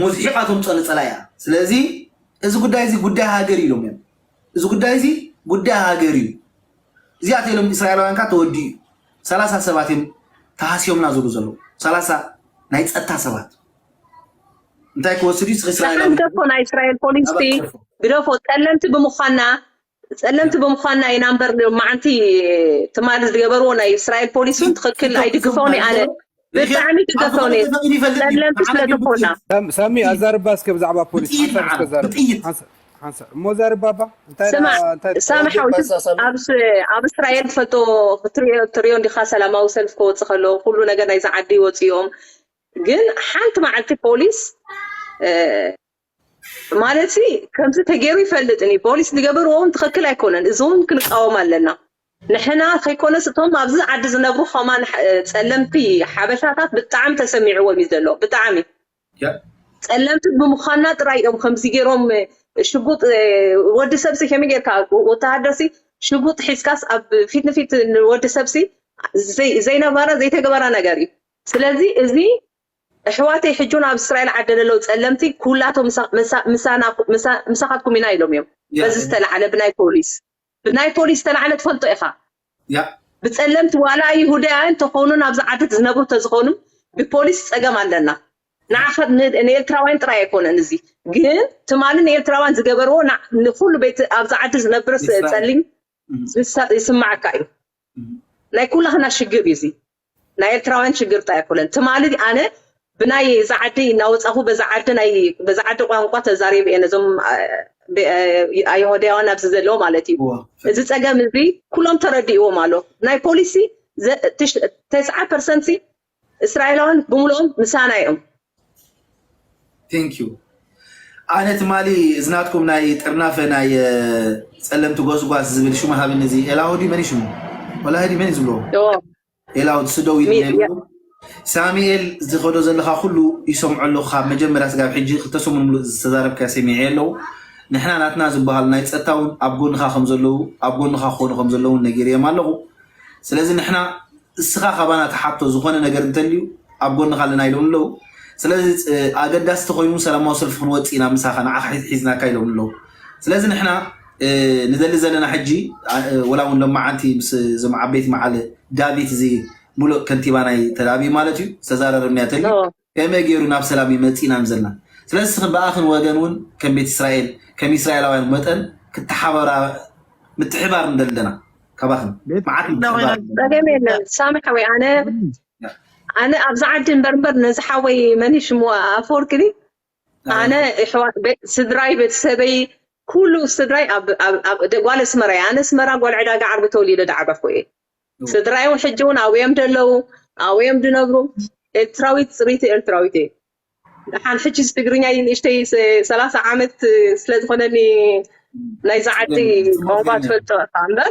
ሞዝሒቓ ተምፅኦ ነፀላ እያ ስለዚ እዚ ጉዳይ እዚ ጉዳይ ሃገር ኢሎም እዮም እዚ ጉዳይ እዚ ጉዳይ ሃገር እዩ እዚኣ ተኢሎም እስራኤላውያን ካ ተወዲኡ እዩ ሰላሳ ሰባት እዮም ተሃስዮምና ዝብሉ ዘለዉ ሰላሳ ናይ ፀጥታ ሰባት እንታይ ክወስድ እዩ እስራኤላዊ ግደፎ ናይ እስራኤል ፖሊስ ግደፎ ፀለምቲ ብምዃና ፀለምቲ ብምዃንና ኢና እምበር መዓንቲ ትማሊ ዝገበርዎ ናይ እስራኤል ፖሊስ እውን ትኽክል ኣይድግፎን ኣነ ብጣዕሚ ድገፎን ፀለምቲ ስለ ዝኾና ሳሚ ኣዛርባ እስከ ብዛዕባ ፖሊስ ሓንሳእ እሞ ዛርባ እባ እንታይ ስማዕ፣ ሳሚ ሓወይ፣ ኣብ እስራኤል ትፈልጦ ትሪኦ እንዲኻ፣ ሰላማዊ ሰልፍ ክወፅእ ከሎ ኩሉ ነገር ናይዚ ዓዲ ይወፅኦም። ግን ሓንቲ መዓልቲ ፖሊስ ማለት ከምዚ ተገይሩ ይፈልጥን እዩ። ፖሊስ ዝገበርዎ እውን ትኽክል ኣይኮነን። እዚ እውን ክንቃወም ኣለና። ንሕና ከይኮነስ እቶም ኣብዚ ዓዲ ዝነብሩ ከማን ጸለምቲ ሓበሻታት ብጣዕሚ ተሰሚዕዎም እዩ ዘሎ። ብጣዕሚ ጸለምቲ ብምዃንና ጥራይ እዮም ከምዚ ገይሮም ሽጉጥ ወዲ ሰብሲ ከመይ ጌርካ ወተሃደርሲ ሽጉጥ ሒዝካስ ኣብ ፊት ንፊት ወዲ ሰብሲ ዘይነበረ ዘይተገበረ ነገር እዩ። ስለዚ እዚ ኣሕዋተይ ሕጂ እውን ኣብ እስራኤል ዓዲ ዘለዉ ጸለምቲ ኩላቶም ምሳኻትኩም ኢና ኢሎም እዮም። በዚ ዝተላዕለ ብናይ ፖሊስ ብናይ ፖሊስ ዝተላዕለ ትፈልጦ ኢኻ። ብጸለምቲ ዋላ ይሁዳውያን እንተኾኑ ናብዚ ዓዲ ዝነብሩ ተዝኾኑ ብፖሊስ ጸገም ኣለና። ንዓኻ ንኤርትራውያን ጥራይ ኣይኮነን እዚ ግን ትማሊ ንኤርትራውያን ዝገበርዎ ንኩሉ ቤት ኣብዚ ዓዲ ዝነብር ጸሊም ይስማዓካ እዩ። ናይ ኩላህና ሽግር እዩ እዚ። ናይ ኤርትራውያን ሽግር እንታይ ኣይኮነን። ትማሊ ኣነ ብናይ ዛዓዲ እናወፃኹ በዛዓዲ ናይ በዛዓዲ ቋንቋ ተዛሪብ እየ ነዞም ኣየሆዳያዋን ኣብዚ ዘለዎ ማለት እዩ። እዚ ፀገም እዚ ኩሎም ተረዲእዎም ኣሎ። ናይ ፖሊሲ ተስዓ ፐርሰንት እስራኤላውያን ብምልኦም ምሳና እዮም። ቴንክ ዩ። ኣነ ትማሊ እዝናትኩም ናይ ጥርናፈ ናይ ጸለምቲ ጎስጓስ ዝብል ሽሙ ሃብኒ እዚ ኤላሁዲ መን ሽሙ ወላ ህዲ መን ዝብሎ ኤላሁድ ስደው ኢሉ ሳሚኤል ዝኸዶ ዘለካ ኩሉ ይሰምዖ ኣለኹ። ካብ መጀመርያ ስጋብ ሕጂ ክልተ ሰሙን ሙሉእ ዝተዛረብካ ሰሚዐ ኣለዉ። ንሕና ናትና ዝበሃሉ ናይ ጸጥታ እውን ኣብ ጎንኻ ከም ዘለዉ ኣብ ጎንኻ ክኾኑ ከም ዘለውን ነጊርዮም ኣለኹ። ስለዚ ንሕና እስኻ ካባና ትሓቶ ዝኾነ ነገር እንተልዩ ኣብ ጎንኻ ኣለና ኢሎም ኣለዉ። ስለዚ ኣገዳሲ ተኮይኑ ሰላማዊ ሰልፊ ክንወፅእ ኢና ምሳኻ ንዓኻ ሒዝናካ ኢሎም ኣለዉ። ስለዚ ንሕና ንደሊ ዘለና ሕጂ ወላ እውን ሎማዓንቲ ምስ እዞም ዓበይቲ መዓለ ዳቪት እዚ ሙሉእ ከንቲባ ናይ ተላቢ ማለት እዩ ዝተዛረረብና ተልዩ ከመይ ገይሩ ናብ ሰላም ይመፅእ ኢና ዘለና። ስለዚ ብኣኽን ወገን እውን ከም ቤት እስራኤል ከም እስራኤላውያን መጠን ክትሓበራ ምትሕባር እንደለና ካባኽን መዓት ምትሕባር ጸገም የለን። ሳሚ ሓወይ ኣነ ኣነ ኣብዚ ዓዲ እምበር እምበር ነዚ ሓወይ መን ሽሙ ኣፈወርቂ ድዩ? ኣነ ኣሕዋት ስድራይ ቤተሰበይ ኩሉ ስድራይ ጓል ኣስመራ እየ። ኣነ ኣስመራ ጓል ዕዳጋ ዓርቢ ተወሊደ ዳዓበኹ እየ። ስድራይ እውን ሕጂ እውን ኣብዮም ደለዉ ኣብዮም ድነብሩ ኤርትራዊት ፅሪቲ ኤርትራዊት እየ። ደሓን ሕጂ ትግርኛ ንእሽተይ ሰላሳ ዓመት ስለ ዝኾነኒ ናይዛ ዓዲ ቋንቋ ትፈልጦ እምበር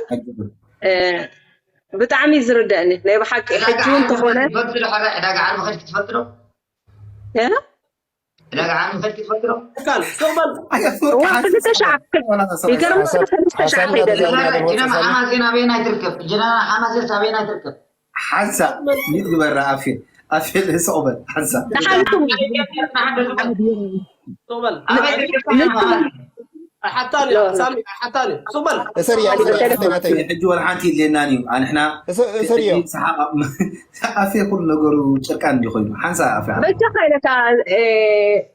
ብጣዕሚ ዝርደእኒ ናይ ብሓቂ ሕጂ እውን ተኾነ ዕዳጋ ዓርቢ ከድኪ ትፈልጢ ዶ? ዕዳጋ ዓርቢ ከድኪ ትፈልጢ ዶ? ክልተ ሻዕ ይገርም ክልተ ሻዕ ከይደለ ጀነራል ሓማሴን ኣበየናይ ትርከብ? ጀነራል ሓማሴን ኣበየናይ ትርከብ? ሓንሳ ሚት ግበራ ኣፌ ኣፌ ስቕ በል ሓንሳ ንሓንኩም እሰር እያ እሰር እያ እሰር እያ ሕጂ ወላ ሓንቲ የድልየናን እዩ ኣንሕና እሰር እሰር እያ ሰሓቕ ኣፌ ኩሉ ነገሩ ጭርቃን እንዲ ኮይኑ ሓንሳ ኣፌ በጃኻ ኢለካ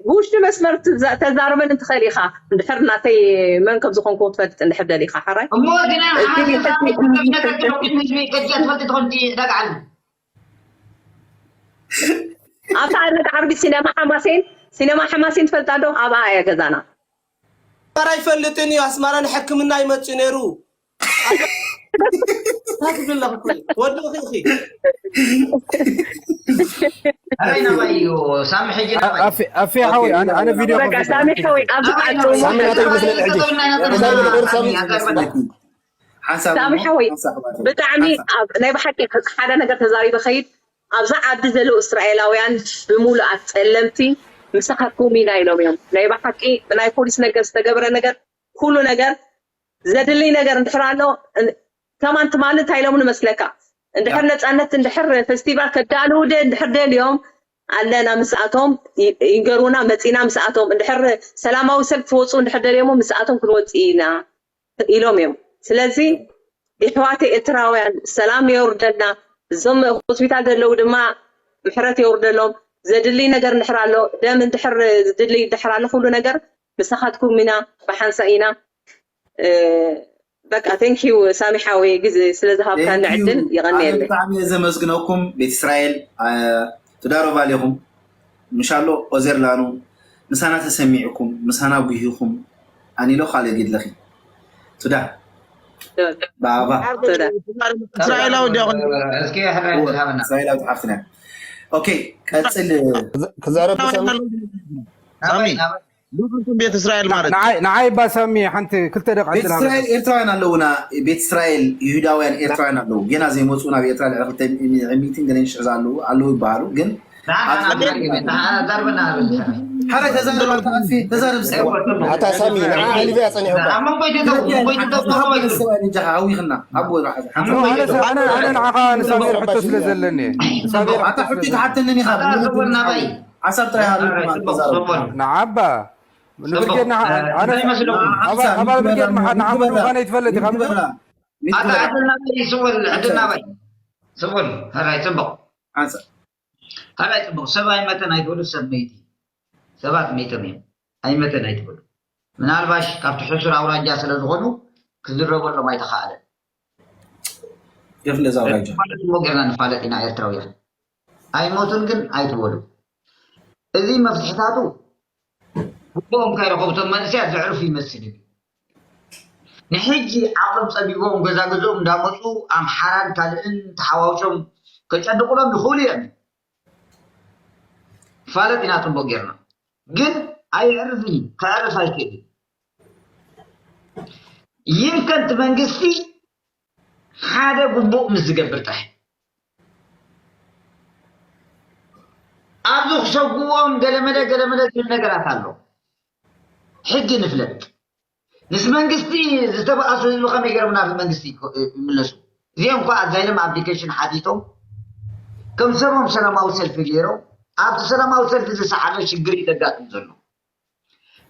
ብውሽጢ መስመር ተዛርበን እንትኽእል ኢኻ እንድሕር ናተይ መን ከም ዝኾንኩ ክትፈልጥ እንድሕር ደሊኻ ሓራይ እሞ ግና ሓንቲ ሳሚ ክብለኪ ነግረኪ ዶ ግን ህዝቢ ገዲያ ትፈልጢ ትኾን ዳግዓል ኣብታ ዕለት ዓርቢ ሲነማ ሓማሴን ሲነማ ሓማሴን ትፈልጣ ዶ ኣብኣ እያ ገዛና ኣስመራ ይፈልጥን እዩ ኣስመራ ንሕክምና ይመፅእ ነይሩ ወዲ ኣበይ ናባይ እዩ ሳሚ ሕጂ ናባይ ኣፌ ሓወይ ኣነ ቪድዮ በቃ ሳሚ ሓወይ ኣብዚ ዓዱ ሳሚ ናተይ ይመስለኒ ሕጂ ሳሚ ሓወይ ብጣዕሚ ናይ ብሓቂ ሓደ ነገር ተዛሪበ ኸይድ ኣብዛ ዓዲ ዘለዉ እስራኤላውያን ብምሉኣት ጸለምቲ ምሳኻትኩም ኢና ኢሎም እዮም ናይ ብሓቂ ብናይ ፖሊስ ነገር ዝተገበረ ነገር ኩሉ ነገር ዘድልይ ነገር እንድሕር ኣሎ ከማን ትማሊ እንታይ ኢሎም ንመስለካ እንድሕር ነፃነት እንድሕር ፌስቲቫል ከዳልው ደ እንድሕር ደልዮም ኣለና ምስኣቶም ይንገሩና መፂና ምስኣቶም እንድሕር ሰላማዊ ሰልፍ ክወፁ እንድሕር ደልዮሞ ምስኣቶም ክንወፅእ ኢና ኢሎም እዮም ስለዚ የሕዋተይ ኤርትራውያን ሰላም የውርደልና እዞም ሆስፒታል ዘለዉ ድማ ምሕረት የውርደሎም ዘድልይ ነገር እንድሕር ኣሎ ደም እንድሕር ዝድልይ እንድሕር ኣሎ ኩሉ ነገር ምሳኻትኩም ኢና ብሓንሳ ኢና በቃ thank you ሳሚ ሓወይ ግዜ ስለ ዝሃብካኒ ዕድል የቐንየለይ። ብጣዕሚ እየ ዘመስግነኩም ቤት እስራኤል ትዳረቡ ኣለኹም ምሻሎ ኦዘርላኑ ምሳና ተሰሚዕኩም ምሳና ጉሂኹም ኣኒሎ ካልእ ግድለኺ ሱዳን ባባ እስራኤላዊ ዲያ እስኪ ሕራይ ዝሃበና እስራኤላዊት ሓፍትና። ኦኬ፣ ቀፅል። ክዛረብ ሳሚ ሳሚ ዱር ቤት እስራኤል ማለት ንዓይ ንዓይ ባ ሳሚ ሓንቲ ክልተ ደቂቃ ቤት ዕድል እስራኤል ሃበኒ። ኤርትራውያን ኣለውና። ቤት እስራኤል ይሁዳውያን ኤርትራውያን ኣለዉ። ገና ዘይመፁ ናብ ኤርትራ ልዕሊ ክልተ ሚእትን ገለን ሽሕ ዝኣለዉ ኣለዉ ይበሃሉ። ግን ዛርበና ሓረ ተዛረብ ኣልተኣፊ ተዛረብ እስኪ። ኣታ ሳሚ ንዓ ሊብያ ጸኒሑ እባ ኣብ መንጎ ኢትዮጵያ ሓሳብ ሰብኣይ ንጃኻ ሃዊኽና ኣቦ ይባሓዘ ሓንሳ ኖ፣ ኣነ ኣነ ኣነ ንዓኻ ንሳሚር ሕቶ ስለ ዘለኒ ሳሚር ኣታ ሕጂ ተሓተንን ኢኻ ናባይ ሓሳብ ጥራይ ሃሉ ተዛረብ። ንዓባ ንብርጌድ ንዓ- ኣነ እንታይ መስለኩም? ኣባ- ኣባል ብርጌድ መሓ- ንዓኻ ምዃነይ ትፈልጥ ኢኻ እምበር ኣታ ዕድል ናበይ ስወል ዕድል ናበይ ስወል። ሕራይ ጽቡቕ ሓንሳ ሕራይ ጽቡቕ። ሰብ ኣይመተን ኣይትበሉ። ሰብ መይቲ ሰባት መይቶም እዮም። ኣይመተን ኣይትበሉ። ምናልባሽ ካብቲ ሕሱር ኣውራጃ ስለ ዝኾኑ ክዝረበሎም ኣይተኻእለን። ገፍ ነዛ ኣውራጃ ማለት እሞ ጌርና ንፋለጥ ኢና ኤርትራውያን። ኣይሞቱን ግን ኣይትበሉ። እዚ መፍትሕታቱ ግቡኦም ከይረኸቡ እቶም መንእሰያት ዘዕርፉ ይመስል እዩ። ንሕጂ ዓቕሎም ጸቢቦም ገዛ ገዝኦም እንዳመፁ ኣምሓራን ካልእን ተሓዋውሶም ከጨድቑሎም ይኽእሉ እዮም። ፋለጥ ኢና ጽቡቕ ጌርና ግን ኣየዕርፍን እዩ። ከዕርፍ ኣይክእል እዩ። ይምከን እቲ መንግስቲ ሓደ ግቡእ ምስ ዝገብር ጥራሕ ኣብዚ ክሰጉዎም ገለመለ ገለመለ ዝብል ነገራት ኣሎ። ሕጂ ንፍለጥ። ምስ መንግስቲ ዝተበኣሱ ህዝቢ ከመይ ገይሮም ናብ መንግስቲ ይኮ- ይምለሱ? እዚኦም እኳ ኣዛይሎም ኣፕሊኬሽን ሓቲቶም ከም ሰቦም ሰላማዊ ሰልፊ ገይሮም ኣብቲ ሰላማዊ ሰልፊ ዝሰዓበ ሽግር እዩ ዘጋጥም ዘሎ።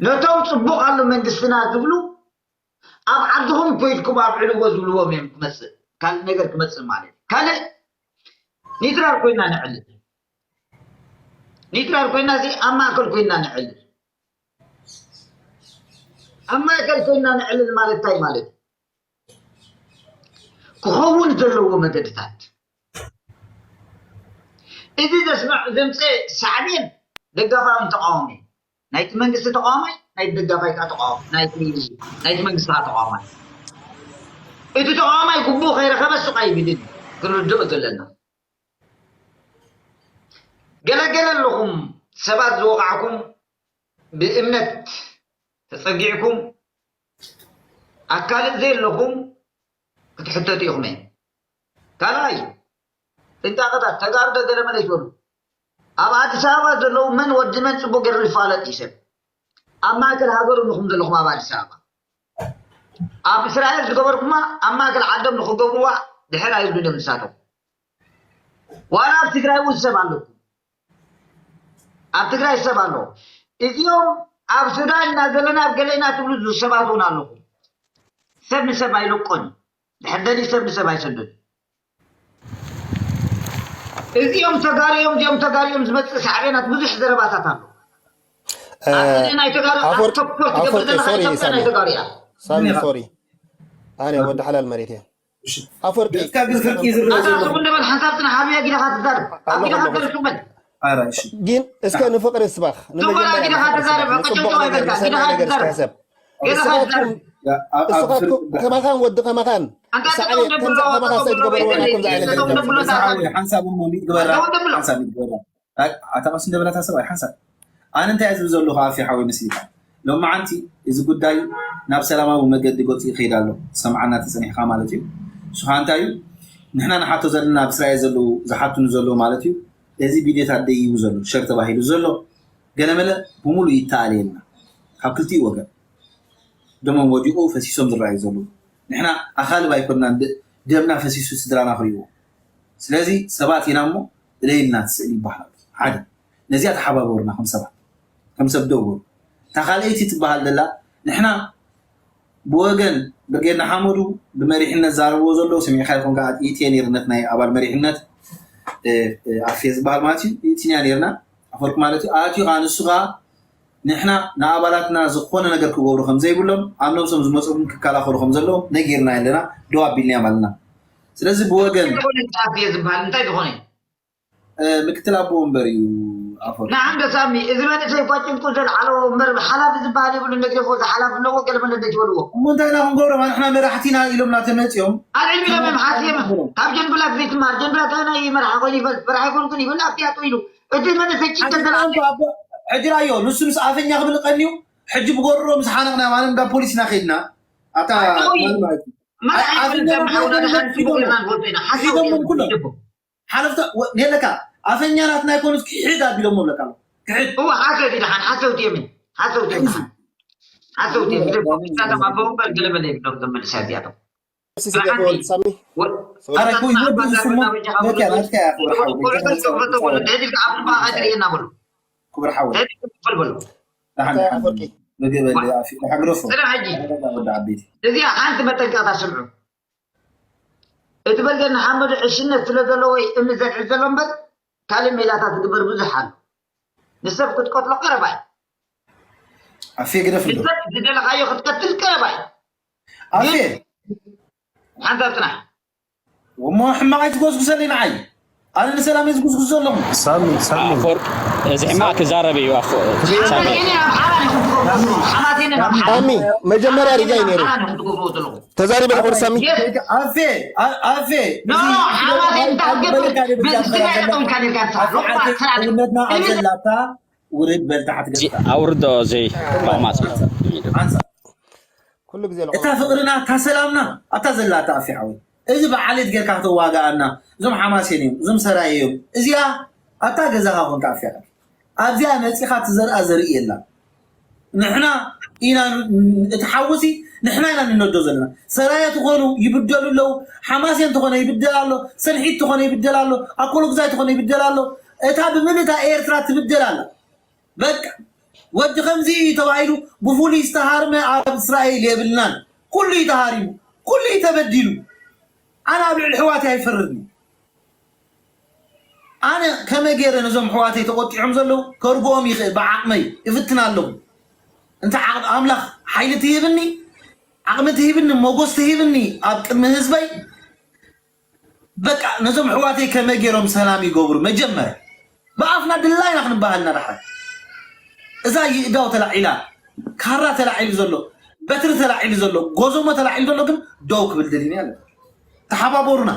ነቶም ፅቡቕ ኣሎ መንግስትና ዝብሉ ኣብ ዓድኹም ኮይድኩም ኣብዕልዎ ዝብልዎም እዮም ክመፅእ ካልእ ነገር ክመፅእ ማለት እዩ። ካልእ ኒትራል ኮይና ንዕልል ኒትራል ኮይና እዚ ኣብ ማእከል ኮይና ንዕልል ኣብ ማእከል ኮይና ንዕልል ማለት እንታይ ማለት እዩ? ክኸውን ዘለዎ መገድታት እዚ ዘስምዕ ዘምፀ ሳዕቤን ደጋፋዊ ተቃዋሚ ናይቲ መንግስቲ ተቃዋማይ ናይቲ ደጋፋይ ከዓ ተቃዋሚ ናይቲ ናይቲ መንግስቲ ከዓ ተቃዋማይ እቲ ተቃዋማይ ግቡእ ከይረኸበ ሱቅ ኣይብልን እዩ። ክንርድኦ ዘለና ገለገለ ኣለኹም ሰባት ዝወቃዕኩም ብእምነት ተጸጊዕኩም ኣካልእ ዘየለኹም ክትሕተቱ ኢኹም እየ። ካልኣይ ጥንቃቐታት ተጋሩ ደገለ መለ ይትበሉ ኣብ ኣዲስ ኣበባ ዘለዉ መን ወዲ መን ጽቡቅ ገይሩ ይፋለጥ እዩ ሰብ ኣብ ማእከል ሃገሩ ንኹም ዘለኹም ኣብ ኣዲስ ኣበባ ኣብ እስራኤል ዝገበርኩማ ኣብ ማእከል ዓዶም ንኽገብርዋ ድሕር ኣይብሉን እዮም ንሳቶም ዋላ ኣብ ትግራይ እውን ሰብ ኣለኩም ኣብ ትግራይ ሰብ ኣሎ እዚኦም ኣብ ሱዳን እና ዘለና ኣብ ገለ ኢና ትብሉ ሰባት እውን ኣለኹም ሰብ ንሰብ ኣይለቆን ድሕር ደሊ ሰብ ንሰብ ኣይሰደዱ እዚኦም ተጋሪኦም እዚኦም ተጋሪኦም ዝመፅእ ሳዕቤናት ብዙሕ ዘረባታት ኣሎ ናይ ተጋሩ ኣፈወርቂ ሶሪ ሳሚ ናይ ተጋሩ እያ ሳሚ ሶሪ ኣነ ወዲ ሓላል መሬት እየ ኣፈወርቂ ገጽካ ግን ፍርቂ ዝረአ ዘሎ ኣታ ሱቅ እንደበል ሓንሳብ ፅና ሓብያ ጊዳኻ ትዛረብ ኣብ ጊዳኻ ትዛረብ ሱቅ በል ኣራሽ ግን እስከ ንፍቅሪ ስባኽ ሱቅ በል ኣብ ጊዳኻ ትዛረብ ቀጨውጨው ኣይበልካ ጊዳኻ ትዛረብ ንስኻትኩም ከማኻን ወዲ ከማኻን ሳዕቤ ከምዛ ከማኻ ሰይትገበርዎ ከምዚ ዓይነት ሓንሳብ እሞ ሚት ግበራ ሓንሳብ ሚት ግበራ ኣታ ቀስ እንደበላታ ሰብኣይ ሓንሳብ ኣነ እንታይ ዝብ ዘለኹ ኣፊ ሓወይ መስሊካ ሎማዓንቲ እዚ ጉዳይ ናብ ሰላማዊ መገዲ ገፁ ይኸይድ ኣሎ ሰምዓና ተፀኒሕካ ማለት እዩ ስኻ እንታይ እዩ ንሕና ንሓቶ ዘለና ኣብ እስራኤል ዘለዉ ዝሓቱኑ ዘለዉ ማለት እዩ እዚ ቪድዮታት ደይቡ ዘሎ ሸር ተባሂሉ ዘሎ ገለመለ ብምሉእ ይተኣለየልና ካብ ክልቲኡ ወገን ደሞም ወዲቑ ፈሲሶም ዝረኣዩ ዘለዉ ንሕና ኣኻልብ ኣይኮንናን ደምና ፈሲሱ ስድራና ክርእይዎ ስለዚ ሰባት ኢና እሞ እለይልና እቲ ስእሊ ይበሃል ኣሎ ሓደ ነዚኣ ተሓባበሩና ከም ሰባት ከም ሰብ ደው በሉ እታ ካልኣይቲ ትበሃል ዘላ ንሕና ብወገን ብርጌድ ንሓመዱ ብመሪሕነት ዛረብዎ ዘሎ ሰሚዕካ ይኹን ከዓ ይእትየ ነይርነት ናይ ኣባል መሪሕነት ኣፌ ዝበሃል ማለት እዩ ይእትንያ ነይርና ኣፈርቂ ማለት እዩ ኣትዩ ከዓ ንሱ ከዓ ንሕና ንኣባላትና ዝኾነ ነገር ክገብሩ ከም ዘይብሎም ኣብ ነብሶም ዝመፅኦም ክከላኸሉ ከም ዘለዎም ነጊርና ኣለና ደው ኣቢልናዮም ኣለና ስለዚ ብወገን እንታይ ዝኾነ ጫፍ እየ ዝበሃል እንታይ ዝኾነ ምክትል ኣቦ ወንበር እዩ ንዓንደ ሳሚ፣ እዚ መንእሰይ እኳ ጭንቁ ዘልዓሎ እምበር ሓላፊ ዝበሃል የብሉ። ነግደፎ ዝሓላፊ ኣለዎ፣ ገለ መለ ዘይትበልዎ። እሞ እንታይ ኢና ክንገብሮም? ንሕና መራሕቲ ኢና ኢሎምና ተመፂኦም። ኣልዒሎም እዮም ሓስዮም። ካብ ጀንብላት ዘይትምሃር፣ ጀንብላት ኣነ ይመርሓ ኮይኑ ይፈልጥ፣ መራሒ ኣይኮንኩን ይብል፣ ኣብቲ ኣጥው ኢሉ። እቲ መንእሰይ ጭንቀት ዘልዓሎ። ሕጂ ራዮ፣ ንሱ ምስ ኣፈኛ ክብል ቀንዩ፣ ሕጂ ብጎርሮ ምስ ሓነቕና ማለት እንዳ ፖሊስ ኢና ከይድና። ኣታ ኣጥው ኢሉ። ማለት ማለት እዩ። መራሒ ኣይ፣ ኣይኮነን፣ ኣፈኛ ከም ሓውና ማለት ንሓንቲ እዩ። ክቡር ኢና ንፈልጦ ኢና። ሓሳብ ሒዞም እዮም ኩሎም። ይደቦ። ሓለፍታ ወ-፣ የለካ፣ ኣፈኛ ናትና ኣይኮኑስ ክሕድ ኣቢሎም ኣለካ ኣሎ። ክሕድ። እወ፣ ሓሰውቲ ደሓን፣ ሓሰውቲ እዮም። ሓሰውቲ እዮም ደሓን። ሓሰውቲ እዮም። ደቦ፣ እሳቶም ኣቦ እምበር ገለ መለ ይብሎም እዞም መንእሰያት እዚኣቶም። ሲሲ ደቦ ሓንቲ ሳሚ። ወ-፣ ኣረ፣ ኩይ፣ ወዲ ዝስሙ፣ ናትካ፣ ናትካ እያ፣ ክብር ሓወይ። ኮሪደር ከፈቶ በሎ፣ ደሊልካ ኣብ ልባ ኣይትርእየና በሎ። ክብር ሓወይ። ደሊልካ በሎ። ደሓን፣ እንታይ ደሓን። ኣፈርቂ? ምግብ በል፣ ኣፊ፣ ደሓን ግረፎ። ስለ ሕጂ። ወዲ ዓበይቲ። እዚኣ ሓንቲ መጠንቀቕታ ስምዑ። እቲ በልገን ንሓመዱ ዕሽነት ስለ ዘለዎ ወይ እምኒ ዘድሕዝ ዘሎ እምበር፣ ካልእ ሜላታት ዝግበር ብዙሕ ኣሎ። ንሰብ ክትቀትሎ ቀረባ እዩ። ኣፌ ግደፍ እንዶ። ንሰብ ዝደለኻዮ ክትቀትል ቀረባ እዩ። ኣፌ። ግን ሓንሳብ ጽናሕ። እሞ ሕማቕ ኣይትጎስጉሰለይ ንዓይ። ኣነ ንሰላም እየ ዝጉስጉስ ዘለኹ። ሳሚ፣ ሳሚ። ኣፈወርቂ፣ እዚ ሕማቕ ክዛረብ እዩ፣ ኣፈ-፣ ሳሚ። ሓማሴን ኣብ ሓራ ኢኹም ትገብሩ። ሓማሴን ኣብ ሓራ። ሳሚ፣ መጀመርያ ሪጋ እዩ ነይሩ። ሓራ ኢኹም ትገብሩ ዘለኹም። ተዛሪበ ዶ ሳሚ? የስ። ኣፌ፣ ኣ-፣ ኣፌ። ኖ፣ እዚ ኖ፣ ሓማሴን ኣብ ገበል ብዝስጋ ኢኹም ካሊልካ ንስኻ። ኣፌ፣ ዓርከይ፣ ሰላም። እውነትና ኣብ ዘላታ ውርድ በል ታሕቲ እዚ ገጽካ። ኣውርዶ፣ እዚ ሎቕማጽ። ኣንሳ። ኩሉ ግዜ እታ ፍቕርና፣ እታ ሰላምና፣ ኣታ ዘላታ ኣፌ ሓወይ። እዚ ብዓሌት ጌርካ ከተዋግኣና፣ እዞም ሓማሴን እዮም፣ እዞም ሰራየ እዮም። እዚኣ ኣታ ገዛኻ ኮንካ ኣፌ ሓወይ። ኣብዚኣ መጺኻ ትዘርኣ ዘርኢ የላ። ንሕና ኢና ን-፣ እቲ ሓውሲ ንሕና ኢና ንነዶ ዘለና። ሰራየ ትኾኑ ይብደሉ ኣለዉ፣ ሓማሴን ትኾነ ይብደል ኣሎ፣ ሰንሒት ትኾነ ይብደል ኣሎ፣ ኣኮሎጉዛይ ትኾነ ይብደል ኣሎ። እታ ብምልእታ ኤርትራ ትብደል ኣላ። በቃ ወዲ ከምዚ እዩ ተባሂሉ ብፍሉይ ዝተሃርመ ኣብ እስራኤል የብልናን። ኩሉ እዩ ተሃሪሙ፣ ኩሉ እዩ ተበዲሉ። ኣነ ኣብ ልዕሊ ኣሕዋተይ ኣይፈርድን። ኣነ ከመይ ገይረ ነዞም ኣሕዋተይ ተቆጢዖም ዘለዉ ከርግኦም ይኽእል፣ ብዓቕመይ እፍትን ኣለኹ። እንተ ዓቕሚ ኣምላኽ ሓይሊ ትሂብኒ፣ ዓቕሚ ትሂብኒ፣ ሞጎስ ትሂብኒ ኣብ ቅድሚ ህዝበይ፣ በቃ ነዞም ኣሕዋተይ ከመይ ገይሮም ሰላም ይገብሩ? መጀመርያ ብኣፍና ድላይና ክንበሃል ኢና። ደሓር እዛ ይእዳው ተላዒላ፣ ካራ ተላዒሉ ዘሎ፣ በትሪ ተላዒሉ ዘሎ፣ ጎዞሞ ተላዒሉ ዘሎ ግን ደው ክብል ደሊና ኣለና። ተሓባበሩና።